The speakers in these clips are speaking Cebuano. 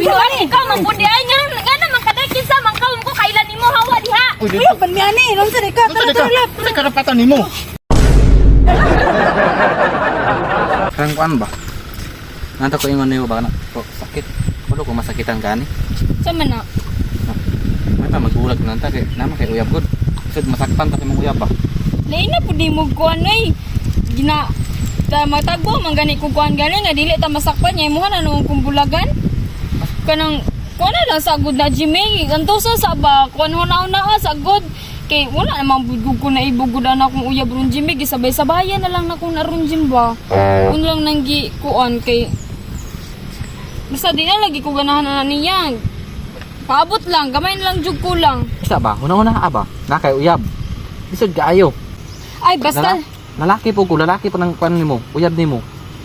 Binuang ikaw man pud di ay nga nga naman kaday kinsa man kaon ko kailan nimo hawa diha. Uy, dito. Uyab man mi ani, unsa di ka? Unsa Tara di ka? tara lap. Unsa karapatan nimo? Karang kuan ba? Nanta ko ingon nimo ba na ko sakit. Kulo ko masakitan gani. Sa man na? May pa magulag nanta kay nama kay uyab gud. Sud masakpan ta kay mong uyab ba. Lain na pud nimo kuan oy. Gina ta matagbo man gani ko kuan gani nga dili ta masakpan niya imuha na noong kong bulagan. Kanang kuan na lang sa good na Jimmy. Anto sa ba kuan na una sa good. Kay wala namang budgog ko na ibugod na akong uyab ron Jimmy gisabay-sabayan na lang na kung naron Jim ba. Un lang nang gi kuan kay basta di na lagi ko ganahan na niya. Paabot lang, gamay na lang jud ko lang. Isa ba? Una-una ka ba? Na kay uyab. Isod kaayo. Ay basta Lalaki po ko, lalaki po ng kuan nimo, uyab nimo.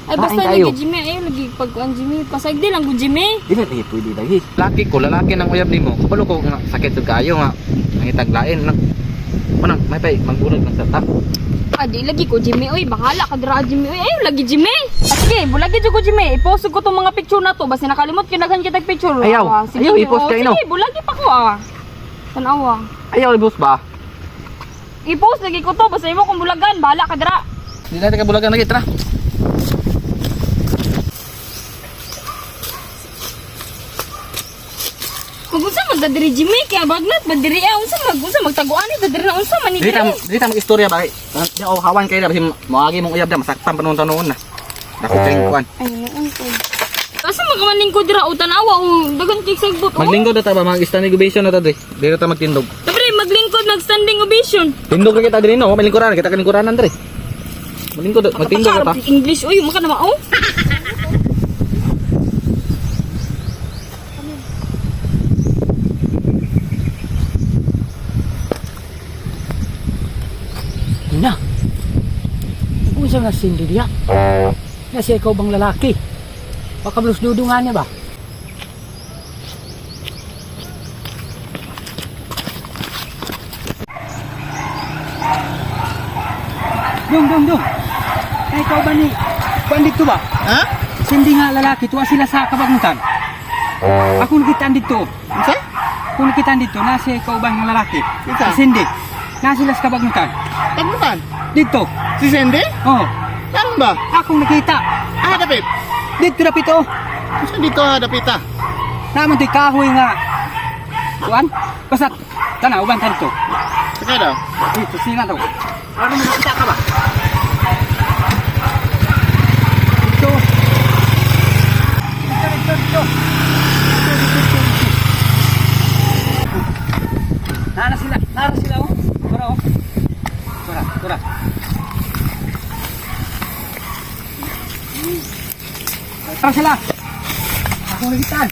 Ay basta Kain kayo. lagi Jimmy, ayo lagi pagkuan Jimmy. Pasagdi lang ko Jimmy. Dili lagi pwede lagi. Laki ko, lalaki ng uyab nimo. Kabalo ko nga sakit sud kaayo nga nangitag lain nang Manang may pay magbulag ng sata. Ah, di lagi ko Jimmy. Uy, bahala ka dira Jimmy. Uy, ayo lagi Jimmy. Ah, sige, bulagi jud ko Jimmy. I-post ko tong mga picture na to basta nakalimot gyud daghan kitag picture. Ayaw. Ah, sige, Ayaw, i-post oh, kay no. Sige, bulagi pa ko ah. Tan-awa. Ayaw ibus ba? I-post lagi ko to basta imo kong bulagan, bahala ka dira. Di na ka bulagan lagi tara. Kung unsa man ta diri Jimmy, kaya bagnat ba diri ah, unsa mag unsa magtaguan ni diri na unsa man ni Dili ta diri. dili ta mag-istorya ba? Di ako hawan kay na basin moagi mong uyab da masakpan pa noon tanon na. Dako kay kuan. Ay, noon ko. Asa magamaning ko dira o tan-awa o daghan kay sagbot. oh. Maglingkod na ta ba mag standing ovation na ta dre. Dili ta magtindog. Tabre, maglingkod mag standing ovation. Tindog ra kita diri no, malingkuran kita kalingkuranan dre. Malingkod magtindog na ta. English, uy, maka na oh. Na. Unsa nga sindi diya? Na siya ikaw bang lalaki? Baka blus dudo nga niya ba? Dong, dong, dong. Na ikaw ba ni kuan dito ba? Ha? Sindi nga lalaki, tuwa sila sa kabagutan. Ako nakitaan dito. Unsa? Kung nakitaan dito, nasa ikaw ba nga lalaki? Kinsa? Si Cindy. Nasa sila sa kabagutan. Pagmutan. Dito. Si Cindy? Oh, Karon ba? akong nakita. Ah, dapit. Dito na pito. Unsa dito ha dapit ah? Naman to'y kahoy nga. Kuan? Basta, tanaw, uban tanto. Saka daw. Dito, sina daw. Ano mo nakita ka ba? Dito. Dito, dito, dito. Dito, dito, dito, dito. Nara sila, nara sila oh. Tura oh. Tura, tura. Tara sila. Ako nagitan.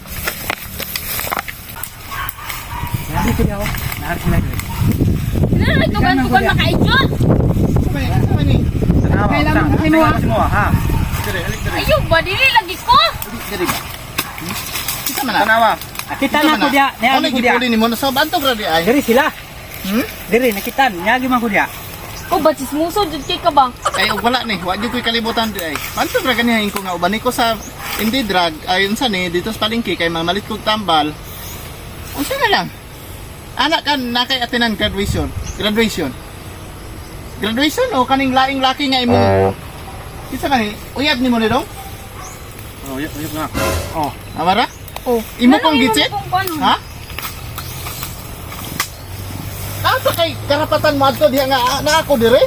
Nandito niya oh. Nara sila dito. Nagtugan-tugan maka-idiot. Unsa man unsa man ni? Kailangan mo kinuha. ha. Dire, alik dire. Ayaw ba, dili lagi ko. Dire ba? Kita man na. Tanawa. Kita na ko diya, Ano niagi ko diya. gipuli nimo sa bantog ra di ay. Diri sila. Hmm? Diri nakitan, niagi man ko diya. O ba, chismoso, jud kay ka ba? Ay og wala ni, wa gyud ko'y kalibutan di ay. Bantog ra ganiha ko nga uban ko sa hindi drug ay unsa ni dito sa palengke kay mamalit kog tambal. Unsa na lang? Anak kan na kay atinan graduation. Graduation. Graduation o kaning laing laki nga imong Kinsa kani? Uyab nimo ni dong? Oh, uyab uyab nga. Oh, amara? Oh. Imo kong gitsit? Ha? Ha? Asa kay karapatan mo adto diha nga na ako dire?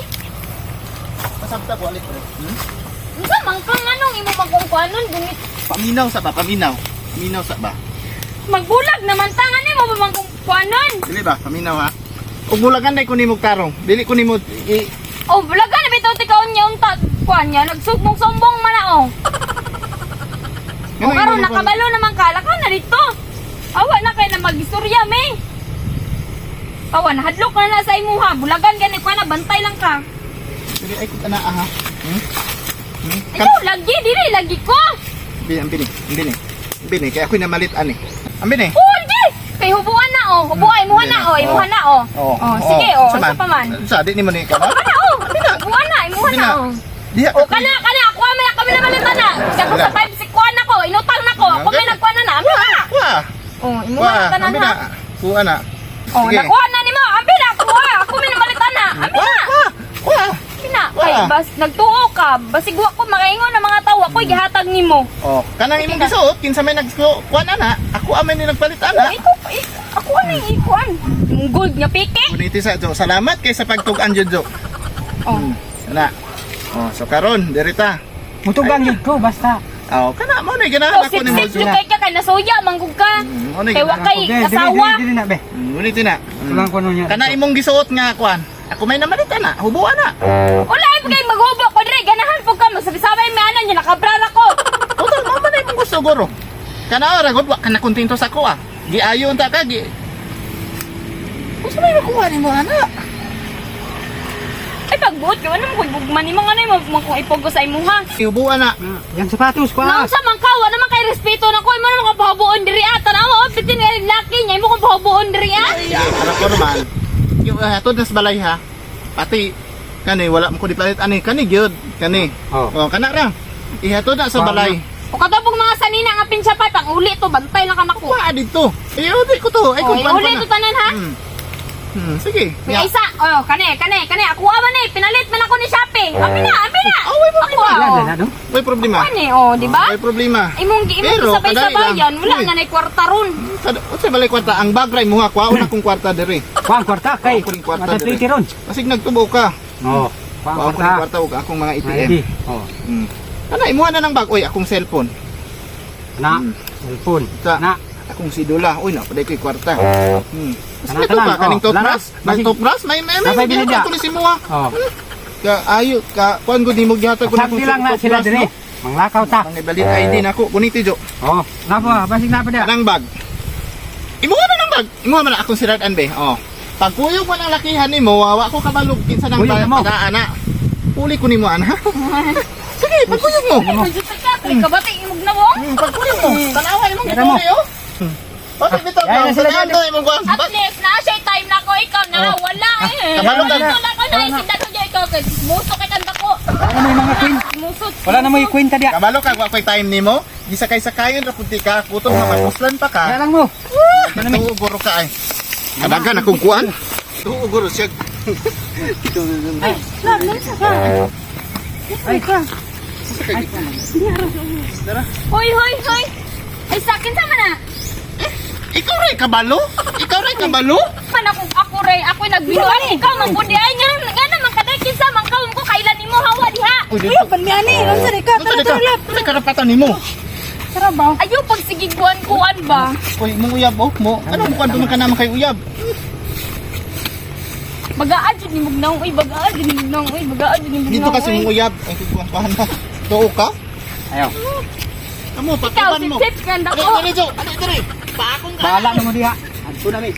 Pasabta ko alik pre. Hmm? Unsa man kang anong imo magkong kuanon gumit Paminaw sa ba? Paminaw. Paminaw sa ba? magbulag naman ta nga nimo ba man kong kuanon? Dili ba? Paminaw ha. Ug bulagan day ko nimo tarong. Dili ko nimo i Oh, bulagan na bitaw tikaon niya unta kuan niya nagsumbong-sumbong man na oh. O Ngano karon imo ni- nakabalo naman ka laka na dito. Awa na kay na magistorya me. Awa nahadlok na na sa imuha, bulagan gani kuan na bantay lang ka. Dili ay ko ana ha. Hmm? Hmm? Ayaw lagi dili lagi ko. Bini, bini, bini. Bini kay ako'y namalit ani. Ang bini. Oh, di! Kay hubuan na oh, hubuan imuha na oh, imuha na oh. Oh, sige oh, Sa unsa pa man. Sa di nimo ni ka ba? Kana oh, hubuan na, imuha na oh. Diha. O kana kana ako may kami naman na. Sa ko sa 5 si kuan ako, inutang na ko. Ako may nagkuan na na. Ami na. Oh, imo Kuha, na tanan ambi ha. na. Kuha na. Oh, Sige. nakuha na nimo. Ambi na kuha. Ako may namalitan na. Ambi Kuha, na. kuha, kuha. Ambi na. Kuha. Kay bas nagtuo ka, basig wa ko makaingon ng mga tawo, ako'y gihatag nimo. Oh, kanang imong gisuot kinsa may nagkuha na na, ako amay ni nagpalit Oh, ana. ikaw, ako ano yung ikuan? Yung gold nga pike. Kuniti sa Jo. Salamat kay sa pagtug-an jud Jo. Oh. Ana. Oh, so karon dirita. Mutugang yun ko basta. Oh, kana mo na ganahan Oh, ako nimo sip-sip Jo. jud kay ka kay nasuya manggug ka. Mo na Kay wa ganahan. kay Okay, dili asawa. dili dili na be. Nguniti na. Tulang ko ano niya. Kana imong gisuot nga kuan. Ako may namalit ana, hubuan na. Wala ay kay maghubo ko dire ganahan pug ka masabi-sabay may ana niya nakabrara ko. Total mo man na imong gusto guro. Kana ora gud wa ka na kontento sa ko ah. Giayo unta ka gi. Unsa may nakuha nimo ana? Ay pagbuot ka wala mo koy gugma nimo nga mo mo kung ipogo sa imuha. Hubuan na. Yang sapatos ko. Naunsa man ka wa naman kay respeto na ko imo naman kong pahubuon diri ah. Tanawa oh bitin nga laki niya imo kong pahubuon diri ah. Ya, para ko naman. Yung hatod na sa balay ha. Pati kani wala mo ko di palit ani kani gyud kani. Oh. Oh, kana ra. Ihatod na sa Paano? balay. O katapog mga sanina nga pinsya pa pang uli to bantay lang ka nako. Kuha dito. Iudi ko to. Ay Oh, kung paano uli na. to tanan ha. Sige. May isa, oh, kane, kane, kane, ako man eh, pinalit man ako ni Shopee. Abi na, abi na. Oh, may Ako problema. Wala oh. na no. May problema. Kane, oh, di ba? May problema. Imong imong Pero, sabay-sabayan, kadali lang. wala Uy. na nay kwarta ron. Unsa balay kwarta ang bag ra imuha kuha na kong kwarta diri. Kuha ang kwarta kay. Kuha ang kwarta Matapliti diri. ron. Basig nagtubo ka. Oh. Kuha ang Kuha ko ng kwarta. kwarta ug akong mga ATM. ID. Oh. Ana imuha na ng bag oy akong cellphone. Na. Cellphone. Sa- Na. Akong sidula. Uy na paday koy kwarta. Mas Tanan, ito tanan. pa kaning Oh, wala na. toothbrush. May Basig- toothbrush may may may. Napay bilin gihatag niya. ko ni si Muha. Oh. Ka ayo ka kuan gud nimo gihatag ko na Sakti lang na sila toothbrush, diri. no? Manglakaw ta. Ang valid ID nako kuniti jo. Oh, napa, basig napa dia. Kanang bag. Imuha na ng bag. Imuha man na akong sirad-an be. Oh. Pagkuyog mo ng lakihan nimo, wa ko kabalog kinsa nang Kuyog na mo. tagaan na. Puli ko nimo ana. Sige, pagkuyog mo. Ay, medyo ka, kay kabati imog na mo. Pagkuyog mo. Tanawa imong Tara mo. gituli oh. Pati bitaw Yan na na sila sila dyan. to imong kuan. At least na siya time na ko ikaw na wala eh. kabalo ka. Wala ko na isindan ko dyan ikaw kay muso kay kanta ko. Wala na may mga queen. Muso. Wala na may kwenta dia. Kabalo ka wa koy time nimo. Gisakay-sakayon ra pud ti ka, kutob nga mapuslan pa ka. Kaya lang mo. Tuo ka ay. Kadagan akong kuan. Tuo guro siya. Ay, Hoy, hoy, hoy. Ay sa akin sama na. Ikaw ray kabalo? Ikaw ray kabalo? Man ako ako ray ako nagbinuan ikaw man pud ay nga nga naman kaday kinsa man ka ko kailan nimo hawa diha. Uy, Pan mi ani, unsa ni ka? Unsa ka? Unsa karapatan nimo? Tara ba? Ayaw pag sige kuan kuan ba. Uy, mong uyab oh, mo. Ano mo kuan ka naman kay uyab? Bagaan jud ni mugnaw oy, bagaan jud ni mugnaw oy, bagaan jud ni mugnaw. Dito kasi oy. mong uyab ay kuan kuan na. Tuo ka? Ayaw. Amo Ikaw pagkuban mo. sip sip kanda Dali ko. dali Jo, dali dali. Paakong ka. Bahala na mo diha. Adto na mi.